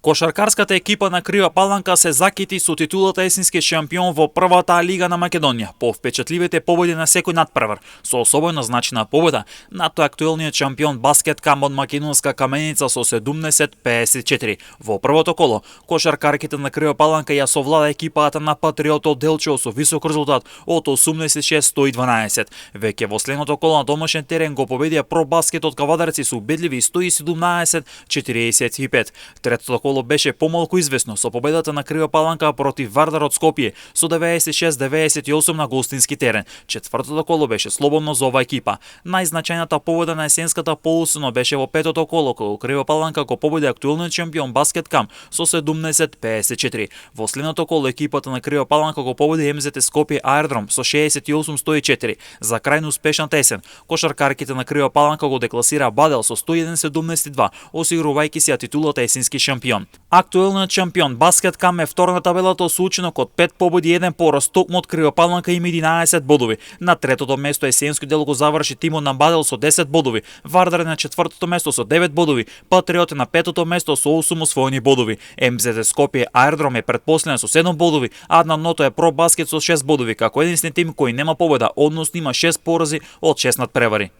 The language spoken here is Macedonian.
Кошаркарската екипа на Крива Паланка се закити со титулата есенски шампион во првата лига на Македонија по впечатливите победи на секој надпревар, со особено значена победа над актуелниот шампион баскет кам од македонска Каменица со 70-54. Во првото коло, кошаркарките на Крива Паланка ја совлада екипата на Патриотот Делчево со висок резултат од 86-112. Веќе во следното коло на домашен терен го победија Пробаскет од Кавадарци со убедливи 117-45. Третото коло беше помалку известно со победата на Крива Паланка против Вардар од Скопје со 96-98 на гостински терен. Четвртото коло беше слободно за оваа екипа. Најзначајната победа на есенската полусезона беше во петото коло, кога Крива Паланка го победи актуелниот шампион баскет кам со 70-54. Во следното коло екипата на Крива Паланка го победи МЗТ Скопје Аеродром со 68-104. За крајно успешната есен, кошаркарките на Крива Паланка го декласира Бадел со 101-72, осигурувајќи си ја титулата есенски шампион. Актуелниот шампион баскет кам е втор на табелата со учинок од 5 победи и 1 пораз, токму од Крива Паланка има 11 бодови. На третото место есенски дел го заврши тимот на Бадел со 10 бодови, Вардар на четвртото место со 9 бодови, Патриот на петото место со 8 освоени бодови. МЗТ Скопје Аеродром е предпоследен со 7 бодови, а на дното е Про Баскет со 6 бодови, како единствен тим кој нема победа, односно има 6 порази од 6 надпревари.